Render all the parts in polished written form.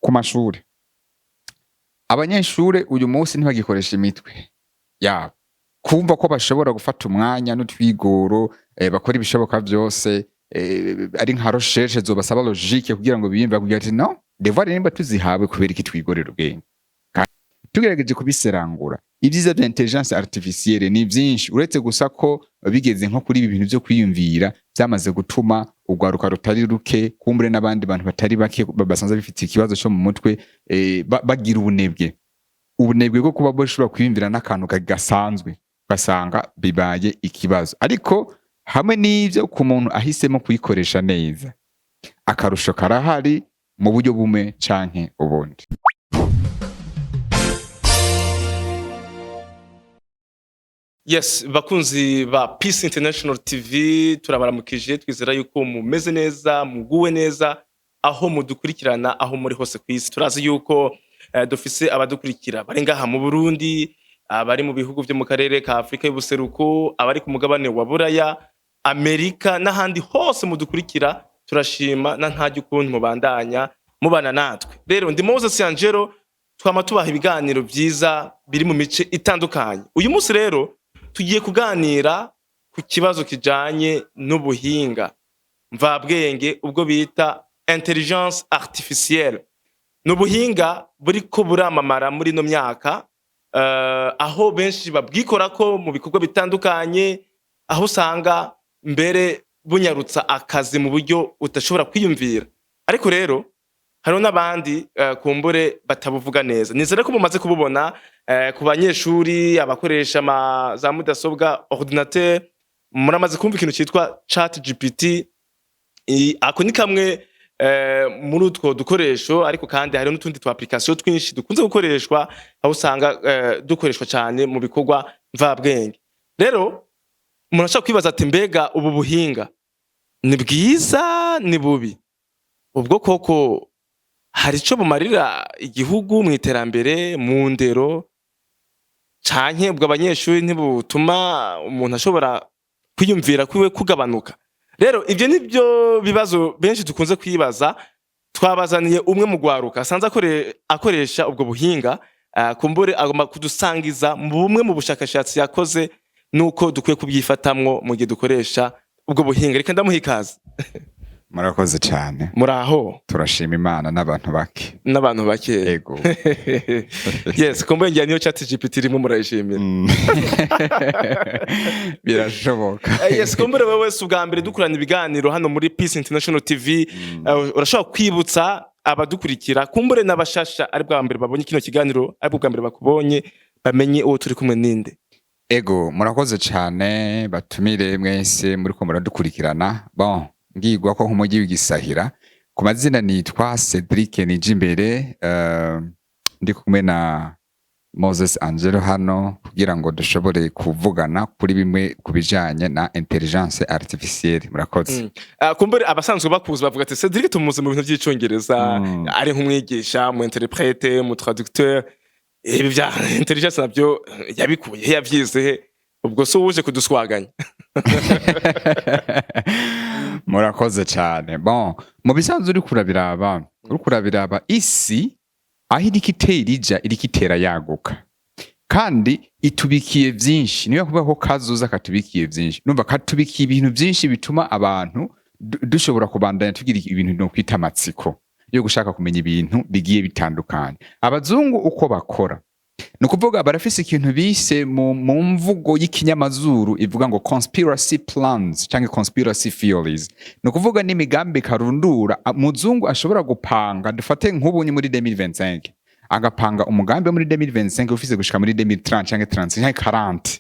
Ku mashuri, abanyeshure uyu munsi ntibagikoresha imitwe yabo, kumva ko bashobora gufata umwanya n'utwigoro, bakora ibishoboka vyose, ari nka recherche zobasaba logique kugira ngo biyumve, kugira ati: "No devoir nimba tuzihawe, kubera iki twigorera ubwenge?" Tugerageje kubiserangura, ibyiza vya intelligence artificielle ni vyinshi, uretse gusa ko bigeze nko kuri ibi bintu vyo kwiyumvira, vyamaze gutuma urwaruka rutari ruke, kumbure n'abandi bantu batari bake basanzwe bifite ikibazo co mu mutwe, bagira ubunebwe bwo kuba bashobora kwiyumvira n'akantu gasanzwe, ugasanga bibaye ikibazo. Ariko hamwe n'ivyo, ku muntu ahisemo kuyikoresha neza, akarusho karahari mu buryo bumwe canke ubundi. Yes, bakunzi ba Peace International TV, turabaramukije. Twizera yuko mumeze neza, muguwe neza aho mudukurikirana, aho muri hose ku isi. Turazi yuko dufise abadukurikira bari ngaha mu Burundi, abari mu bihugu vyo mu karere ka Afrika y'ubuseruko, abari ku mugabane wa Buraya, Amerika n'ahandi hose mudukurikira. Turashima na ntajya ukuntu mubandanya mubana natwe. Rero ndi Moses Angelo, twama tubaha ibiganiro vyiza biri mu mice itandukanye. Uyu munsi rero tugiye kuganira ku kibazo kijanye n'ubuhinga mvabwenge, ubwo bita intelligence artificielle. Ni ubuhinga buriko buramamara muri ino myaka, aho benshi babwikorako mu bikorwa bitandukanye, aho usanga mbere bunyarutsa akazi mu buryo udashobora kwiyumvira. Ariko rero hariho n'abandi kumbure batabuvuga neza. Nizere ko mumaze kububona ku banyeshuri, abakoresha za mudasobwa, ordinateur, muramaze kumva ikintu citwa Chat GPT. Ako ni kamwe muri utwo dukoresho, ariko kandi hariho n'utundi tu application twinshi dukunze gukoreshwa, aho usanga dukoreshwa cyane mu bikorwa mvabwenge. Rero umuntu ashobora kwibaza ati: "Mbega ubu buhinga ni bwiza, ni bubi? Ubwo koko hari ico bumarira igihugu mu iterambere, mu ndero, canke ubwo abanyeshuri ntibutuma umuntu ashobora kwiyumvira kwiwe kugabanuka?" Rero ivyo nivyo bibazo benshi dukunze kwibaza. Twabazaniye umwe mu gwaruka asanzwe akoresha ubwo buhinga, kumbure agomba kudusangiza mu bumwe mu bushakashatsi yakoze nuko dukwiye kubyifatamwo mu gihe dukoresha ubwo buhinga. Reka ndamuha ikaze. Murakoze cyane. Muraho? Turashima Imana n'abantu bake. N'abantu bake. Ego. Yes, kumbure ngira niyo Chat GPT irimo murayishimira. Birashoboka. Yes, kumbure wewe si ubwa mbere dukorana ibiganiro hano muri Peace International TV. Urashobora kwibutsa abadukurikira, kumbure n'abashasha ari bwa mbere babonye kino kiganiro, ari bwa mbere bakubonye, bamenye uwo turi kumwe ninde? Ego, murakoze cyane batumire mwese muriko muradukurikirana. Bon, ngirwa ko nk'umujyi w'igisahira. Ku mazina nitwa Cedric Nijimbere, ndi kumwe na Moses Angelo hano kugira ngo dushobore kuvugana kuri bimwe ku bijanye na intelligence artificielle. Murakoze. Kumbure abasanzwe bakuzi bavuga ati: "Cedric tumuzi mu bintu by'icongereza, ari nk'umwigisha, mu interprète, mu traducteur. Ibi bya intelligence nabyo yabikuye he? Yavyize he? Ubwo se uje kuduswaganya?" Murakoze cyane. Bon, mu bisanzwe uriko urabiraba isi aho iriko itera ija, iriko itera yaguka kandi itubikiye vyinshi. Niyo kuvuga ko kazoza katubikiye vyinshi, numva katubikiye ibintu vyinshi bituma abantu dushobora kubandanya tugira ibintu no kwita amatsiko yo gushaka kumenya ibintu bigiye bitandukanye. Abazungu uko bakora, ni ukuvuga barafise ikintu bise mu mvugo y'ikinyamazuru ivuga ngo conspiracy plans canke conspiracy theories. Ni ukuvuga n'imigambi karundura muzungu ashobora gupanga. Dufate nk'ubu ni muri 2025, agapanga umugambi wo muri 2025 ufise gushika muri 2030 canke 35 canke 40.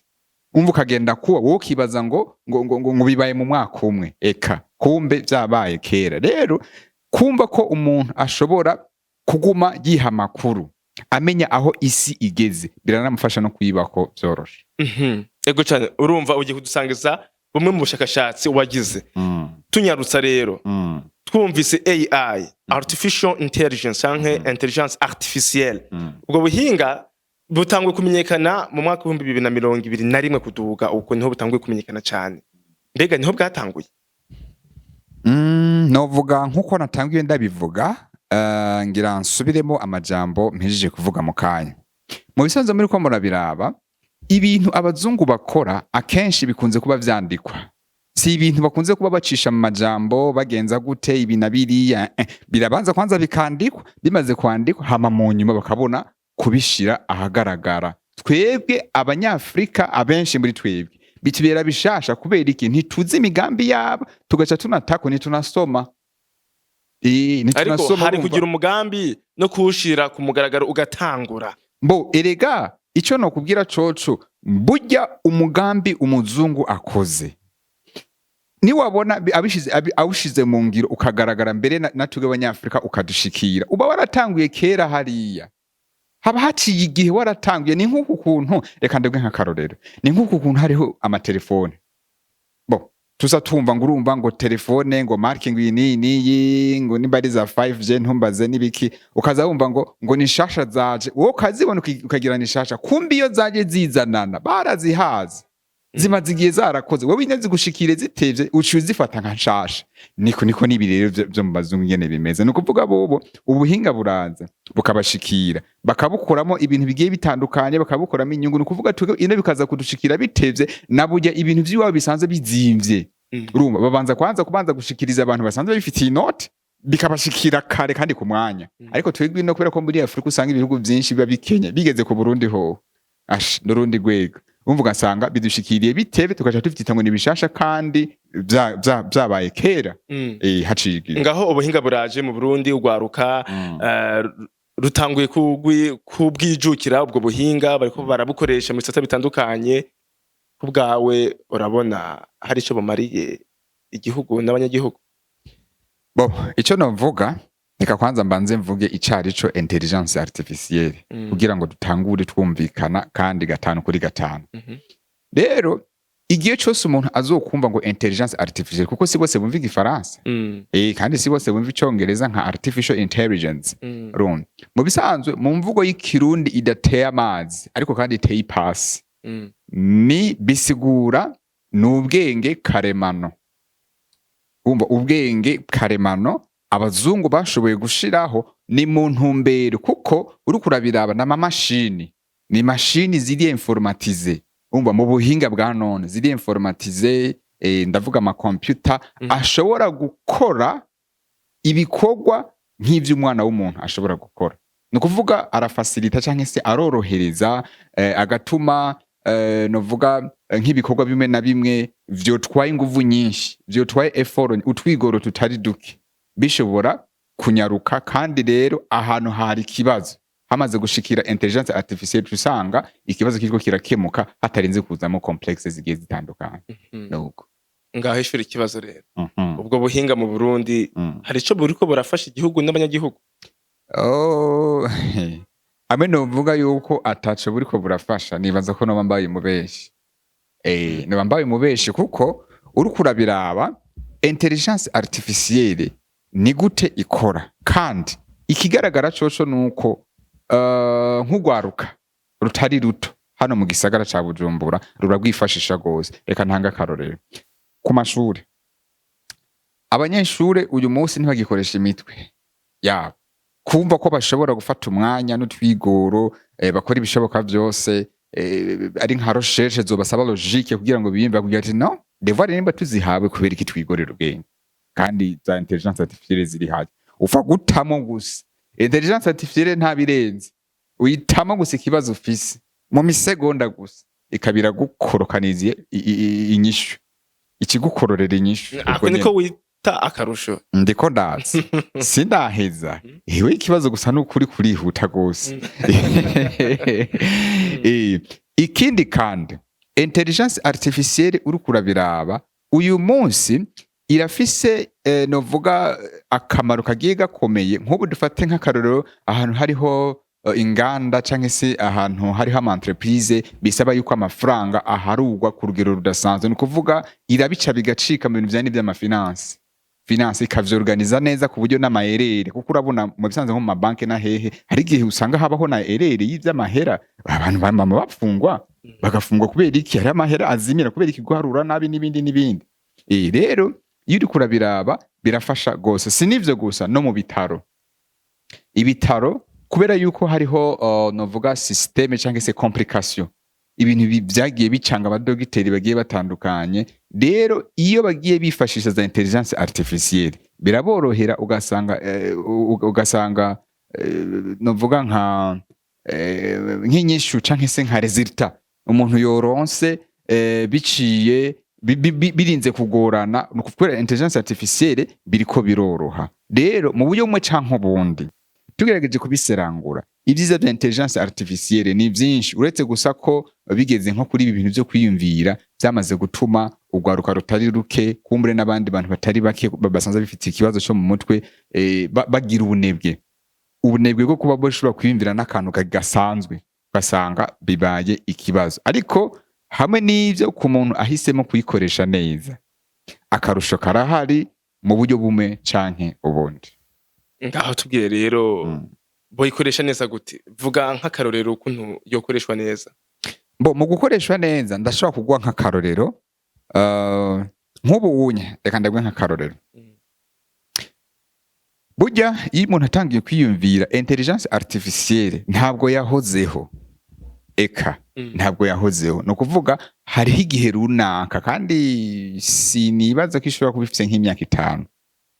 Umva, ukagenda kuba wowe ukibaza ngo bibaye mu mwaka umwe, eka kumbe vyabaye kera. Rero kumva ko umuntu ashobora kuguma yiha amakuru, amenya aho isi igeze, biranamufasha no kuyibako vyoroshe. Ego cyane. Urumva ugiye kudusangiza bumwe mu bushakashatsi wagize. Tunyarutsa rero, twumvise AI, artificial intelligence canke intelligence artificielle. Ubwo buhinga butanguye kumenyekana mu mwaka w'2021 kuduga, uko niho butanguye kumenyekana cyane. Mbega niho bwatanguye? Novuga nkuko natangiye ndabivuga. Ngira nsubiremo amajambo mpejeje kuvuga mu kanya. Mu bisanzwe muri ko murabiraba, ibintu abazungu bakora akenshi bikunze kuba vyandikwa. Si ibintu bakunze kuba bacisha mu majambo bagenza gute ibi na biriya, birabanza kwanza bikandikwa, bimaze kwandikwa hama mu nyuma bakabona kubishira ahagaragara. Twebwe Abanyafrika, abenshi muri twebwe bitubera bishasha. Kubera iki? Ntituzi imigambi yabo, tugaca tunatako, ntitunasoma. Ariko ntitunasoma, hari urumva. kugira umugambi no kuwushira ku mugaragaro ugatangura. Mbo erega icyo nokubwira coco, burya umugambi umuzungu akoze, niwabona awushize mu ngiro ukagaragara mbere natwe Abanyafrika ukadushikira, uba waratanguye kera. Hariya haba haciye igihe waratanguye. Ni nk'uku kuntu, reka ndebwe nk'akarorero, ni nk'uku kuntu hariho amatelefone. Bo tuza tumva ngo urumva ngo telefone ngo marque ngo iyi n'iyi n'iyi, ngo nimba ari za 5G, ntumbaze n'ibiki, ukaza wumva ngo ni nshasha zaje, wowe ukazibona ukagira ni nshasha, kumbe iyo zaje zizanana barazihaze, zimaze igihe zarakoze. Wowe ine zigushikire zitevye, uciye uzifata nka nshasha. Niko n'ibi rero vyo mu bazungu ingene bimeze. Ni ukuvuga bobo ubuhinga buraza bukabashikira, bakabukoramo ibintu bigiye bitandukanye, bakabukoramo inyungu. Ni ukuvuga twebwe ino bikaza kudushikira bitevye, na burya ibintu vy'iwabo bisanzwe bizimvye. Urumva babanza kwanza kubanza gushikiriza abantu basanzwe babifitiye inoti, bikabashikira kare kandi ku mwanya. Ariko twebwe ino, kubera ko muri Afurika usanga ibihugu vyinshi biba bikenye, bigeze ku Burundi hoho ash n'urundi rwego, umva ugasanga bidushikiriye biteve, tugaca tuvyita ngo ni bishasha kandi vyabaye kera. Haciye igihe. Ngaho ubuhinga buraje mu Burundi, ugwaruka rutanguye kubwijukira ubwo buhinga, bariko barabukoresha mu bisata bitandukanye. Ku bwawe urabona hari ico bumariye igihugu n'abanyagihugu? Bo ico novuga, reka kwanza mbanze mvuge icarico intelligence artificielle, kugira ngo dutangure twumvikana kandi gatanu kuri gatanu. Rero igihe cose umuntu azokumva ngo intelligence artificielle, kuko si bose bumva igifaransa, kandi si bose bumva icongereza nka artificial intelligence. Urumva, mu bisanzwe mu mvugo y'Ikirundi idateye amazi ariko kandi iteye ipasi, ni bisigura ni ubwenge karemano. Umva, ubwenge karemano abazungu bashoboye gushiraho ni mu ntumbero, kuko uriko urabiraba n'amamashini, ni mashini ziri informatisées. Umva, mu buhinga bwa none ziri informatisées, ndavuga amakompyuta ashobora gukora ibikorwa nk'ivy'umwana w'umuntu ashobora gukora. Ni ukuvuga arafacilita canke se arorohereza, agatuma novuga nk'ibikorwa bimwe na bimwe vyotwaye inguvu nyinshi, vyotwaye effort, utwigoro tutari duke, bishobora kunyaruka. Kandi rero ahantu hari ikibazo hamaze gushikira intelligence artificielle, usanga ikibazo kiriko kirakemuka hatarinze kuzamo complexe zigiye zitandukanye. Nuko. Ngaho ishuri ikibazo rero, ubwo buhinga mu Burundi hari ico buriko burafasha igihugu n'abanyagihugu? Oh, hamwe novuga yuko ataco buriko burafasha, nibaza ko noba mbaye umubeshi. Noba mbaye umubeshi, kuko uriko urabiraba intelligence artificielle ni gute ikora, kandi ikigaragara coco nuko nk'ugwaruka rutari ruto hano mu gisagara ca Bujumbura rurabwifashisha gose. Reka ntanga akarorero ku mashuri. Abanyeshure uyu munsi ntibagikoresha imitwe yabo, kumva ko bashobora gufata umwanya n'utwigoro, bakora ibishoboka vyose, ari nka recherche zobasaba logique kugira ngo biyumve, kugira ati no devoir nimba tuzihawe, kubera iki twigorera ubwenge kandi za intelligence artificielle ziri haje? Upfa gutamo gusa intelligence artificielle, nta birenze, uyitamo gusa ikibazo ufise, mu misegonda gusa ikabira gukorokaniza inyishu, ikigukororera inyishu. Ako Ubwo niko nyene. wita akarusho? Ndiko ndaza, sindaheza. Ewe, ikibazo gusa nukuri kurihuta gose. Ikindi kandi, intelligence artificielle uriko urabiraba uyu munsi irafise novuga akamaro kagiye gakomeye. Nk'ubu dufate nk'akarorero ahantu hariho inganda canke se ahantu hariho ama entreprise bisaba yuko amafaranga aharugwa ku rugero rudasanzwe. Ni ukuvuga irabica bigacika mu bintu bijanye n'ivy'ama finance, finance ikavyorganiza neza ku buryo n'ama erreurs, kuko urabona mu bisanzwe nko mu mabanki na hehe hari igihe usanga habaho na erreur y'ivy'amahera, abantu bama bafungwa, bagafungwa kubera iki? Hari amahera azimira kubera iki? Guharura nabi n'ibindi n'ibindi. Rero iyo uriko urabiraba birafasha gose. Si n'ivyo gusa, no mu bitaro. Ibitaro, kubera yuko hariho novuga système cyangwa se complication, ibintu vyagiye bicanga abadogiteri bagiye batandukanye. Rero iyo bagiye bifashisha za intelligence artificielle, biraborohera, ugasanga novuga nka nk'inyishu canke se nka résultat umuntu yoronse biciye birinze kugorana. Ni ukubera intelligence artificielle biriko biroroha. Rero mu buryo bumwe canke ubundi, tugerageje kubiserangura, ibyiza bya intelligence artificielle ni byinshi, uretse gusa ko bigeze nko kuri ibi bintu byo kwiyumvira, byamaze gutuma urwaruka rutari ruke, kumbure n'abandi bantu batari bake basanzwe bifite ikibazo cyo mu mutwe, bagira ubunebwe bwo kuba bashobora kwiyumvira n'akantu gasanzwe, ugasanga bibaye ikibazo. Ariko hamwe n'ibyo, ku muntu ahisemo kuyikoresha neza, akarusho karahari mu buryo bumwe canke ubundi. Ngaho tubwiye rero, boyikoresha neza gute? Vuga nk'akarorero ukuntu yokoreshwa neza. Bo mu gukoreshwa neza, ndashobora kuguha nk'akarorero, nk'ubu unye reka ndaguhe nk'akarorero. Burya iyo umuntu atangiye kwiyumvira, intelligence artificielle ntabwo yahozeho, eka ntabwo yahozeho. Ni ukuvuga hariho igihe runaka, kandi sinibaza ko ishobora kuba ifise nk'imyaka 5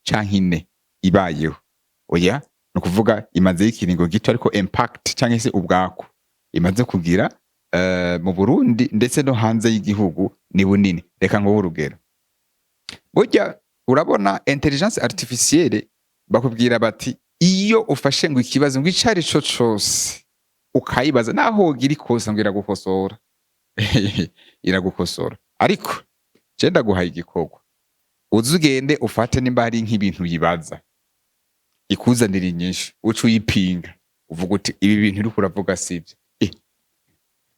canke 4 ibayeho. Oya, ni ukuvuga imazeho ikiringo gito, ariko impact canke se ubwaku imaze kugira mu Burundi ndetse no hanze y'igihugu ni bunini. Reka nguhe urugero. Burya urabona intelligence artificielle, bakubwira bati iyo ufashe ngo ikibazo ngo ico ari co cose ukayibaza, naho wogira ikosa, ngo iragukosora, iragukosora. Ariko je ndaguhaye igikorwa, uze ugende ufate nimba hari nk'ibintu yibaza, ikuzanira inyishu, uce uyipinga, uvuga uti ibi bintu uriko uravuga sivyo.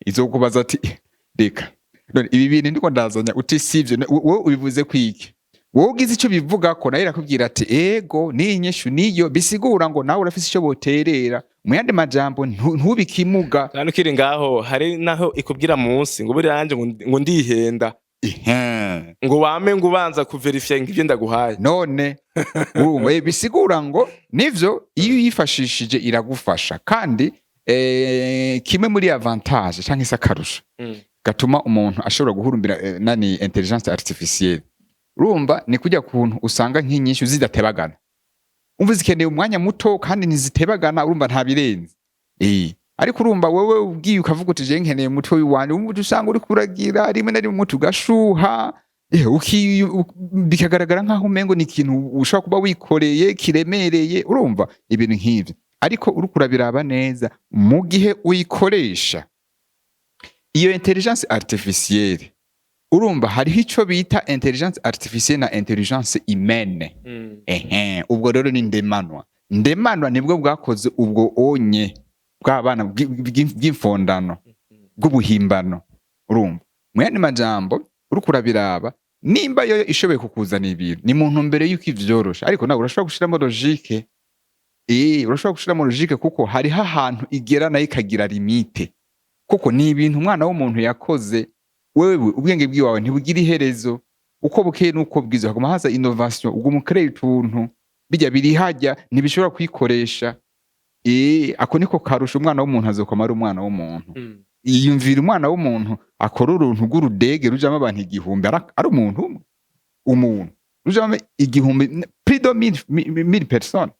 Izokubaza ati reka none ibi bintu ndiko ndazanya uti sivyo, wowe ubivuze kwiki? Wowe ugize ico bivugako, nayo irakubwira ati ego, ni inyishu niyo bisigura ngo nawe urafise ico boterera. Mu yandi majambo, ntubikimuga. Kandi ukiri ngaho, hari naho ikubwira munsi ngo buriya nanje ngo ndihenda, ngo wame ngo ubanza kuverifya ngo ivyo ndaguhaye. None urumva, bisigura ngo nivyo, iyo uyifashishije iragufasha. Kandi kimwe muri avantage canke se akarusho gatuma umuntu ashobora guhurumbira nani intelligence artificielle, urumva ni kujya kuntu usanga nk'inyishu zidatebagana. Umva zikeneye umwanya muto kandi ntizitebagana, urumva nta birenze. Ariko urumva wewe ubwiye ukavuga uti je nkeneye umutwe w'iwanje, umva usanga uri kuragira rimwe na rimwe umutwe ugashuha, bikagaragara nk'aho umengo ni ikintu ushobora kuba wikoreye kiremereye, urumva ibintu nk'ivyo. Ariko uriko urabiraba neza, mu gihe uyikoresha iyo intelligence artificielle, urumva hariho ico bita intelligence artificielle na intelligence humaine. Ehe, ubwo rero ni ndemanwa. Ndemanwa nibwo bwakoze ubwo onye bw'abana bw'imfondano, bw'ubuhimbano. Urumva mu yandi majambo, uriko urabiraba, nimba yoyo ishoboye kukuzana ibintu, ni mu ntumbero yuko ivyorosha, ariko nawe urashobora gushiramo logique. Urashobora gushiramo logique, kuko hariho ahantu igera nayo ikagira limite, kuko ni ibintu umwana w'umuntu yakoze. Wewe ubwenge bwiwawe ntibugira iherezo. Uko bukeye n'uko bwiza haguma haza innovation, uguma ukorera utuntu bijya biri hajya ntibishobora kwikoresha. Ako niko karusha. Umwana w'umuntu azokoma ari umwana w'umuntu. Yiyumvira umwana w'umuntu akora uruntu rw'urudege rujamo abantu 1000, ari umuntu umwe, umuntu rujamo 1000, plus de 1000 personnes.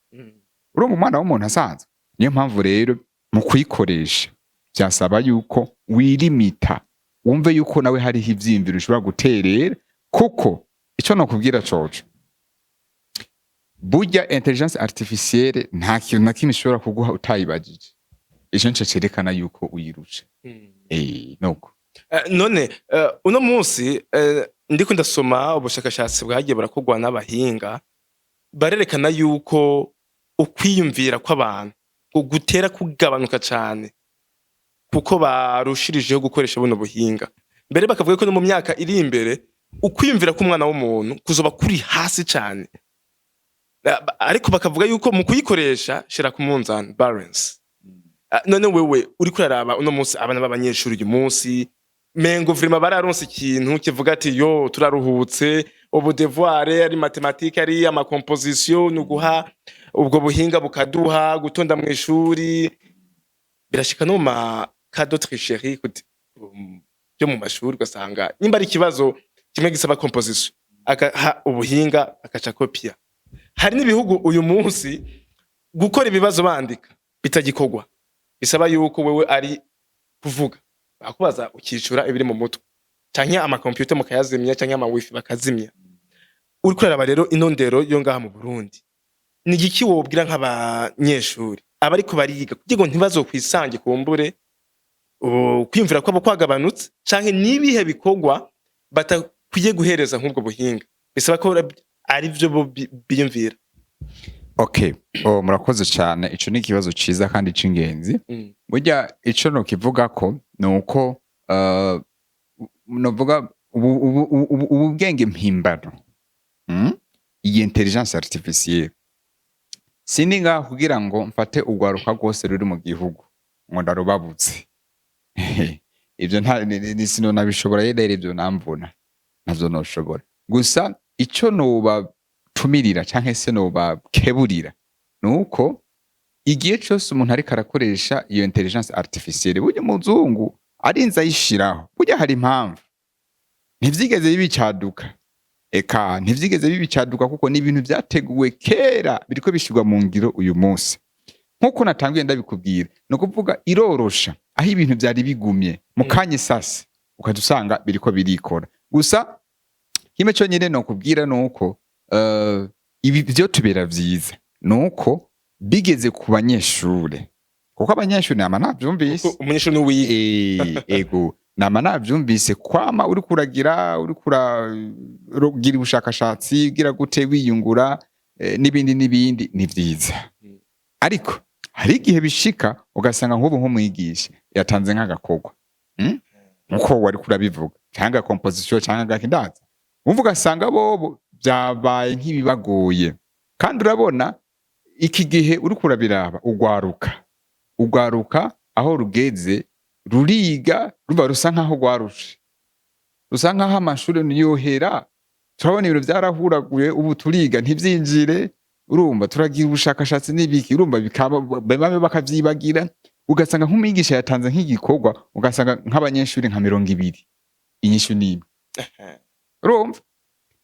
Urumva umwana w'umuntu asanzwe. Niyo mpamvu rero mu kuyikoresha byasaba yuko wirimita, wumve yuko nawe hariho ivyiyumviro ushobora guterera. Kuko ico nokubwira coco, burya intelligence artificielle nta kintu na kimwe ishobora kuguha utayibajije. Ico nico cerekana yuko uyirusha. Nuko. None uno munsi ndiko ndasoma ubushakashatsi bwagiye burakorwa n'abahinga, barerekana yuko ukwiyumvira kw'abantu gutera kugabanuka cane kuko barushirijeho gukoresha buno buhinga. Mbere bakavuga ko no mu myaka iri imbere ukwiyumvira k'umwana w'umuntu kuzoba kuri hasi cane. Ariko bakavuga yuko mu kuyikoresha shira ku munzani, balance. None wewe uriko uraraba uno munsi abana b'abanyeshuri, uyu munsi mengo vraiment bararonse ikintu kivuga ati yo turaruhutse, ubu devoir ari mathématique, ari ama composition, ni uguha. Ubwo buhinga bukaduha gutonda mu ishuri, birashika no mu ma cas de tricherie byo mu mashuri, ugasanga nimba ari ikibazo kimwe gisaba composition, agaha ubuhinga agaca kopia. Hari n'ibihugu uyu munsi gukora ibibazo bandika bitagikorwa, bisaba yuko wewe ari kuvuga, bakubaza ukicura ibiri mu mutwe, canke amakompiyuta mukayazimya, canke ama wifi bakazimya. Uriko uraraba rero ino ndero yo ngaha mu Burundi, ni igiki wobwira nk'abanyeshuri abariko bariga kugira ngo ntibazokwisange kumbure kwiyumvira kwabo kwagabanutse, canke nibihe bikorwa batakwiye guhereza nk'ubwo buhinga bisaba ko ari vyo bo biyumvira? Okay, oh, murakoze cyane. Ico ni ikibazo ciza kandi c'ingenzi. Burya ico nokivuga ko ni uko novuga ubu bwenge mpimbano, Iyi intelligence artificielle, sindi ngaha kugira ngo mfate urwaruka rwose ruri mu gihugu ngo ndarubabutse. Ivyo nta sinonabishobora rero, ivyo namvuna navyo noshobora. Gusa ico nobatumirira canke se nobakeburira nuko igihe cose umuntu ariko arakoresha iyo intelligence artificielle, burya umuzungu arinze ayishiraho, burya hari impamvu. Ntivyigeze bibicaduka, eka ntivyigeze bibicaduka, kuko ni ibintu vyateguwe kera, biriko bishirwa mu ngiro uyu munsi. Nk'uko natanguye ndabikubwira, ni ukuvuga irorosha aho ibintu vyari bigumye mu kanya isase, ukaza usanga biriko birikora. Gusa kimwe conyene nokubwira nuko ibi vyo tubera vyiza nuko bigeze ku banyeshure, kuko abanyeshure nama navyumvise. Kuko umunyeshuri niwe wiga. Ego, nama navyumvise, kwama uriko uragira ubushakashatsi, ugira gute, wiyungura n'ibindi n'ibindi, ni vyiza. Ariko hari igihe bishika ugasanga nk'ubu nk'umwigisha yatanze nk'agakorwa, Nkuko wari kurabivuga, canke composition canke agakindaza, wumva ugasanga bobo vyabaye nk'ibibagoye. Kandi urabona iki gihe uriko urabiraba, ugwaruka aho rugeze ruriga ruba rusa nkaho rwarushe, rusa nkaho amashuri niyohera. Turabona ibintu vyarahuraguye, ubu turiga ntivyinjire, urumva turagira ubushakashatsi n'ibiki, urumva bikaba bamwe bakavyibagira. Ugasanga nk'umwigisha yatanze nk'igikorwa, ugasanga nk'abanyeshuri nka 20 inyishu n'imwe. Urumva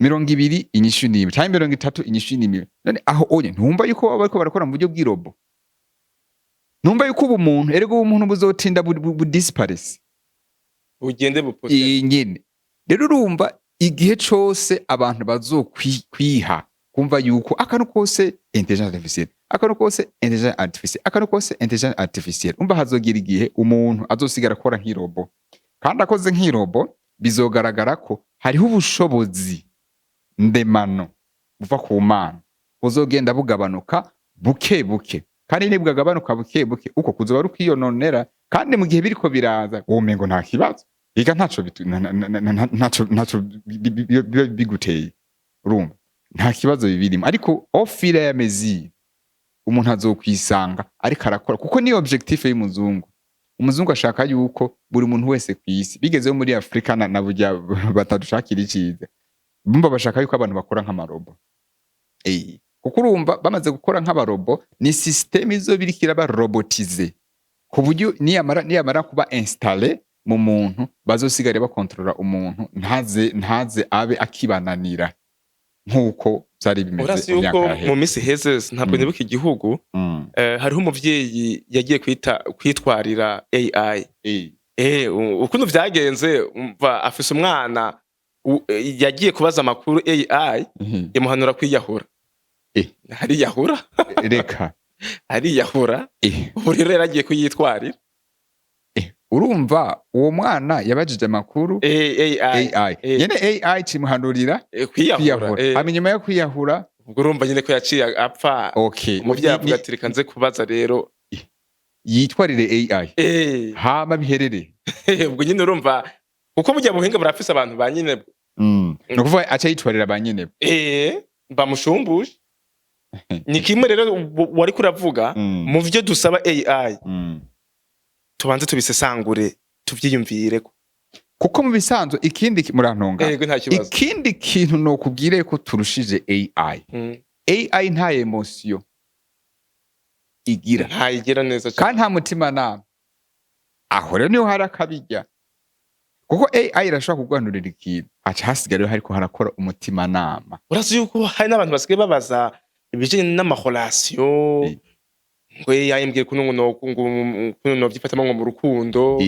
20 inyishu n'imwe, canke 30 inyishu n'imwe. None aho onye ntumva yuko baba bariko barakora mu buryo bw'i robot? Ntumva yuko ubumuntu, erega ubumuntu buzotinda bu disparaisse. Bugende bupote. Iyi nyene rero, urumva igihe cose abantu bazokwiha kumva yuko akantu kose intelligence artificielle, akantu kose intelligence artificielle, akantu kose intelligence artificielle, umva hazogira igihe umuntu azosigara akora nk'i robot. Kandi akoze nk'i robot, bizogaragara ko hariho ubushobozi ndemano buva ku Mana buzogenda bugabanuka buke buke. Kandi nibwagabanuka buke buke, uko kuzoba ari ukwiyononera. Kandi mu gihe biriko biraza womengo nta kibazo, ega ntaco ntaco biba biguteye, urumva nta kibazo bibirimo. Ariko au fur et à mesure umuntu azokwisanga ariko arakora, kuko ni objectif y'umuzungu. Umuzungu ashaka yuko buri muntu wese kw'isi, bigezeho muri Afrika na burya batadushakira iciza, bumva bashaka yuko abantu bakora nk'ama robots. Kuko urumva bamaze gukora nk'aba robots, ni système izoba iriko iraba robotisée, ku buryo niyamara kuba installé mu muntu, bazosigare bakontorora umuntu, ntaze abe akibananira nk'uko vyari bimeze Urazi mu myaka yuko yahera. mu minsi iheze, ntabwo nibuka igihugu, hariho umuvyeyi yagiye kwitwarira AI. Ukuntu vyagenze, umva, afise umwana yagiye kubaza amakuru AI, imuhanura kwiyahura. Ariyahura. Reka. Ariyahura. Ubu rero yaragiye kuyitwarira. Urumva uwo mwana yabajije amakuru AI. AI. Nyene AI cimuhanurira kwiyahura. Kwiyahura. Hama inyuma yo kwiyahura? Ubwo urumva nyine ko yaciye apfa. Umuvyeyi avuga ati: "Reka nze kubaza rero." Yitwarire AI. Hama biherere. Ubwo nyine urumva kuko burya buhinga burafise abantu ba nyine. Ni ukuvuga aca yitwarira ba nyene. Bamushumbuje. Ni kimwe rero wariko uravuga mu vyo dusaba AI, tubanze tubisesangure, tuvyiyumvireko. Kuko mu bisanzwe ikindi murantunga. Yego, nta kibazo. Ikindi kintu nokubwire ko turushije AI, AI nta émotion. igira. Ntayigira neza Kandi nta mutima nama. Aho rero niho hari akabijya, kuko AI irashobora kuguhanurira ikintu, haca hasigara rero hariko harakora umutimanama. Urazi yuko hari n'abantu basigaye babaza ibijanye n'ama relations, ngo AI mbwiye kuno, ngo ngo kuno novyifatamo ngo mu rukundo.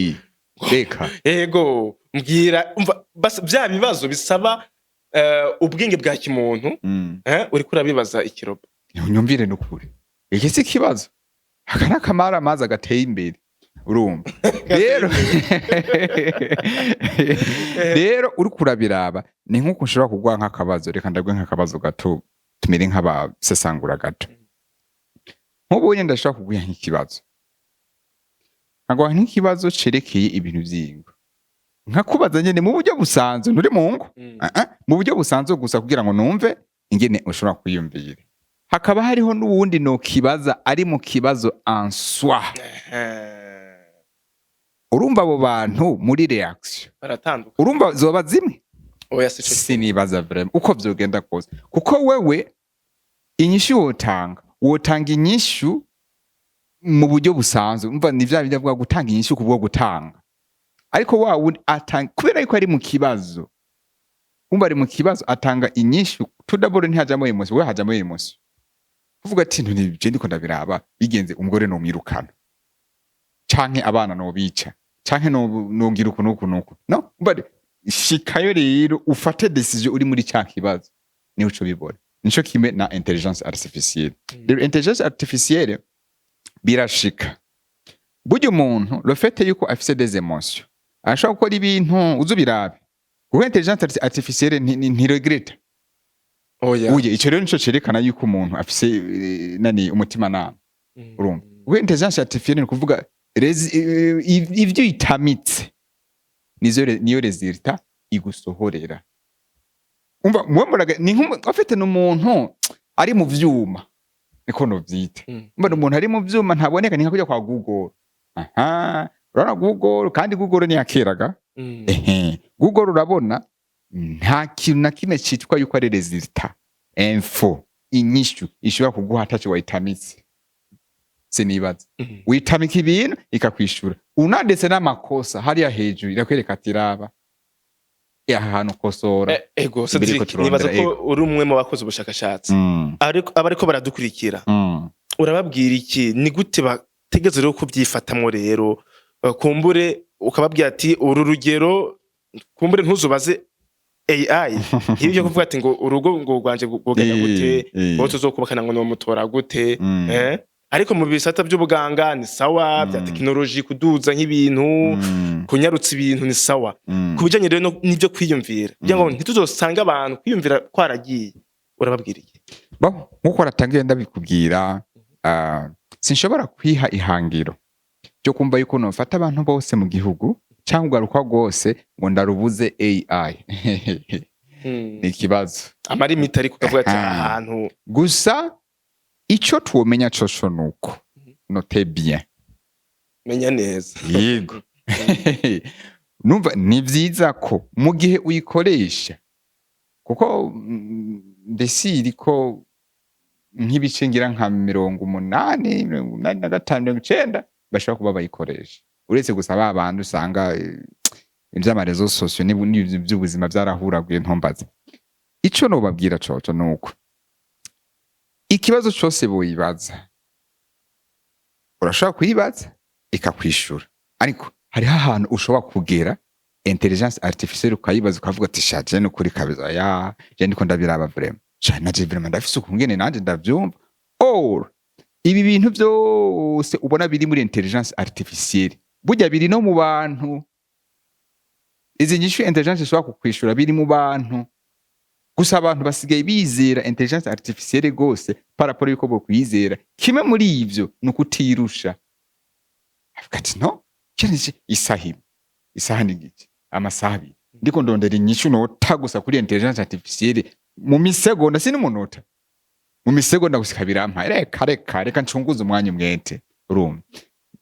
Reka. Ego, mbwira, umva bya bibazo bisaba ubwenge bwa kimuntu, uriko urabibaza ikirobo. Nyumvire, n'ukuri iki si ikibazo, aka ni akamara amazi agateye imbere. Urumva rero uriko urabiraba, ni nk'uko ushobora kuguha nk'akabazo. Reka ndaguhe nk'akabazo gato, tumere nk'abasesangura gato. Nk'ubu nyine ndashobora kuguha nk'ikibazo, nkaguha nk'ikibazo cerekeye ibintu vy'ingo, nkakubaza nyene mu buryo busanzwe, nturi mu ngo. Ah, ah, mu buryo busanzwe gusa kugira ngo numve ingene ushobora kwiyumvira. Hakaba hariho n'uwundi nokibaza ari mu kibazo en soi. Urumva abo bantu muri réaction Baratandukana. Urumva zoba zimwe? Oya, sico. Sinibaza vraiment uko vyogenda kose, kuko wewe inyishu wotanga inyishu mu buryo busanzwe. Umva, ni vya bindi avuga gutanga inyishu kubwo gutanga, ariko wa wundi atanga kubera yuko ari mu kibazo. Umva, ari mu kibazo, atanga inyishu tout d'abord ntihajamo émotion, we hajamo émotion, kuvuga ati: "Nti je ndiko ndabiraba bigenze, umugore nomwirukana, canke abana nobica, canke nongira uku nuku nuku." No umva, shikayo rero ufate décision uri muri ca kibazo, niho uco bibona. Nico kimwe na intelligence artificielle. Rero intelligence artificielle birashika burya umuntu, le fait yuko afise des émotions, arashobora gukora ibintu uzi ubirabe, kuko intelligence artificielle ntiregreta. Oya. Uye ico rero nico cerekana yuko umuntu afise nani, umutimanama. Urumva, kuko intelligence artificielle ni kuvuga ivyo itamitse niyo résultat igusohorera. Umva, mwe muraga ni nk'umu afite n'umuntu ari mu vyuma, niko novyita. Mbona umuntu ari mu vyuma ntaboneka, ni nka kujya kwa Google. Aha urabona Google, kandi Google ni yakeraga. Ehe, Google urabona nta kintu na kimwe citwa yuko ari résultat, info, inyishu ishobora kuguha ataco wayitamitse. Sinibaza. Witamika ibintu ikakwishura, unanditse n'amakosa hariya hejuru irakwereka ati: "Raba aha hantu, kosora." Ego. Imbere yuko Cedric, nibaza turondera, ko uri umwe mu bakoze ubushakashatsi, ariko abariko baradukurikira, urababwira iki? Ni gute bategeze rero kubyifatamwo rero? Kumbure ukababwira ati uru rugero, kumbure ntuzubaze AI nk'ibyo kuvuga ati ngo urugo ngo rwanje rwogenda gute, wowe tuzokubakana ngo nomutora gute? Eh? Ariko mu bisata by'ubuganga ni sawa, bya tekinoloji, kuduza nk'ibintu, kunyarutsa ibintu ni sawa. Ku bijanye rero n'ivyo kwiyumvira, kugira ngo ntituzosange abantu kwiyumvira kwaragiye, urababwira iki? Bon, nkuko natangiye ndabikubwira, sinshobora kwiha ihangiro ryo kumva yuko nofata abantu bose mu gihugu cyangwa ugaruka rwose ngo ndarubuze AI. Ni ikibazo. Amarimita, ariko ukavuga ati Aha. ahantu. Gusa ico twomenya coco nuko, note bien, Menya neza. Yego, numva ni vyiza ko mu gihe uyikoresha, kuko mbese iriko nk'ibice ngira nka 80, 85, 90 bashobora kuba bayikoresha, uretse gusa ba bandi usanga ivy'ama réseaux sociaux n'ivy'ubuzima vyarahuraguye, ntombaze. Ico nobabwira coco nuko ikibazo cose boyibaza, urashobora kuyibaza ikakwishura, ariko hariho ahantu ushobora kugera intelligence artificielle ukayibaza ukavuga ati: "Sha, je nukuri kabisa ya je ndiko ndabiraba vraiment, sha naje vraiment ndafise ukungene nanje ndavyumva." Or ibi bintu vyose ubona biri muri intelligence artificielle burya biri no mu bantu. Izi nyishu intelligence ishobora kukwishura biri mu bantu, gusa abantu basigaye bizera intelligence artificielle gose par rapport yuko bokwizera. Kimwe muri ivyo ni ukutirusha, avuga ati: "No kenshi isaha imwe, isaha n'igice, amasaha 2 ndiko ndondera inyishu nota gusa kuri intelligence artificielle, mu misegonda, si n'umunota, mu misegonda gusa ikabirampa. Reka, reka, reka ncunguze umwanya umwete." Urumva,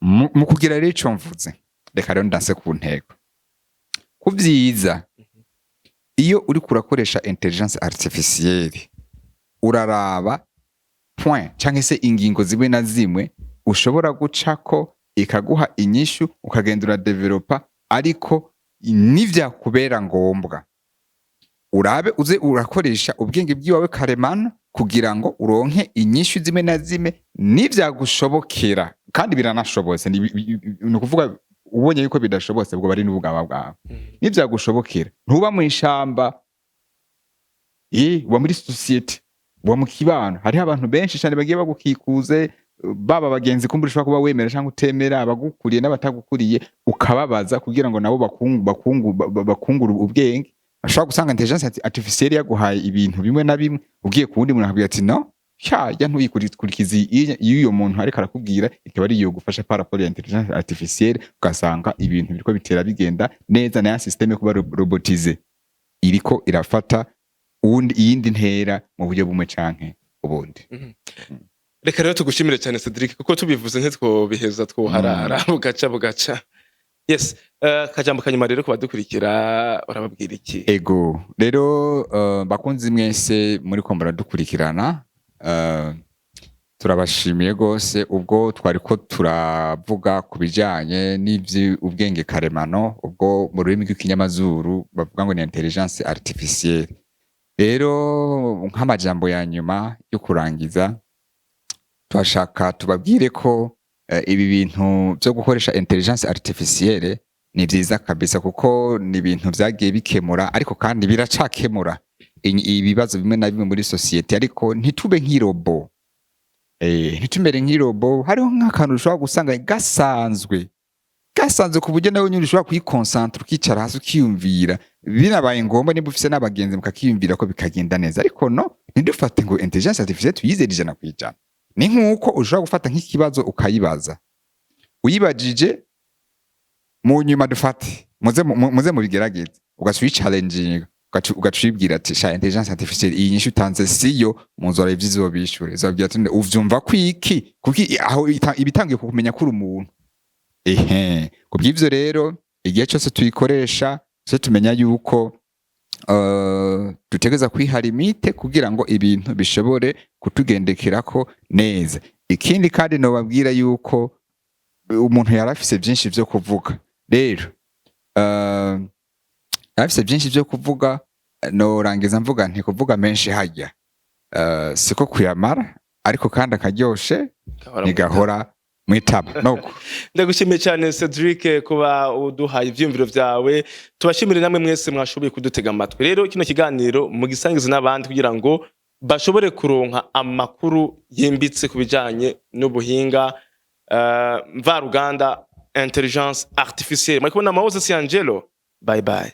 mu kugira rero ico mvuze, reka rero ndanse ku ntego. Ku vyiza, iyo uriko urakoresha intelligence artificielle, uraraba point canke se ingingo zimwe na zimwe. ushobora gucako ikaguha inyishu, ukagenda uradevelopa. Ariko nivyakubera ngombwa, urabe uze urakoresha ubwenge bw'iwawe karemano kugira ngo uronke inyishu zimwe na zimwe nivyagushobokera. Kandi biranashobotse, ni ukuvuga ubonye yuko bidashobotse, ubwo bari n'ubugaba bwawe. Nivyagushobokera, ntuba mu ishamba, uba muri société, uba mu kibano, hariho abantu benshi cyane bagiye bagukikuze, baba bagenzi kumbura ushobora kuba wemera cyangwa utemera, abagukuriye n'abatagukuriye, ukababaza kugira ngo nabo bakungure ubwenge. Ashobora gusanga intelligence artificielle yaguhaye ibintu bimwe na bimwe, ugiye ku wundi muntu akabwira ati: "No ya ntuyikurikize." Iyo uyo muntu ariko arakubwira ikaba ari iyo gufasha par rapport ya intelligence artificielle, ugasanga ibintu biriko bitera bigenda neza, na ya système kuba robotisée iriko irafata uwundi iyindi ntera mu buryo bumwe canke ubundi. Reka rero tugushimire cyane, Cedric, kuko tubivuze ntitwobiheza, twoharara bugaca bugaca. Yes, kajambo kanyuma rero kubadukurikira, urababwira iki? Ego rero, bakunzi mwese muriko muradukurikirana, turabashimiye gose. Ubwo twariko turavuga ku bijanye n'ivy'ubwenge karemano, ubwo mu rurimi rw'ikinyamazuru bavuga ngo ni intelligence artificielle. Rero nk'amajambo ya nyuma yo kurangiza, turashaka tubabwire ko ibi bintu byo gukoresha intelligence artificielle ni vyiza kabisa, kuko ni ibintu vyagiye bikemura, ariko kandi biracakemura ibibazo bimwe na bimwe muri société. Ariko ntitube nk'i robot, ntitumere nk'i robot. Hariho nk'akantu ushobora gusanga gasanzwe gasanzwe, ku buryo nawe nyine ushobora kuyikonsantra, ukicara hasi ukiyumvira, binabaye ngombwa niba ufise n'abagenzi mukakiyumvira ko bikagenda neza. Ariko no ntidufate ngo intelligence artificielle tuyizere 100%. Ni nk'uko ushobora gufata nk'ikibazo ukayibaza, uyibajije mu nyuma, dufate muze mubigerageze, ugaca uyicalenjinga, ugaca uyibwira ati: "Sha intelligence artificielle, iyi nyishu utanze siyo." Muzora ivyo izobishure, izobabwira ati: "Uvyumva kwiki?" Kuki aho ibitangiye kukumenya ko uri umuntu. Ehe, kubw'ivyo rero, igihe cyose tuyikoresha tuze tumenya yuko dutegereza kwiha limite kugira ngo ibintu bishobore kutugendekerako neza. Ikindi kandi nobabwira yuko umuntu yari afise byinshi vyo kuvuga. Rero yarafise byinshi vyo kuvuga, norangiza mvuga nti kuvuga menshi hajya siko kuyamara, ariko kandi akaryoshe Gahora mu ntigahora mwitama nuko. Ndagushimiye cyane, Cedric, kuba uduhaye ivyiyumviro vyawe. Tubashimire namwe mwese mwashoboye kudutega amatwi. Rero kino kiganiro mugisangize n'abandi kugira ngo bashobore kuronka amakuru yimbitse ku bijanye n'ubuhinga mvaruganda, intelligence artificielle. Mwari kubona Moses Angelo. Bye bye.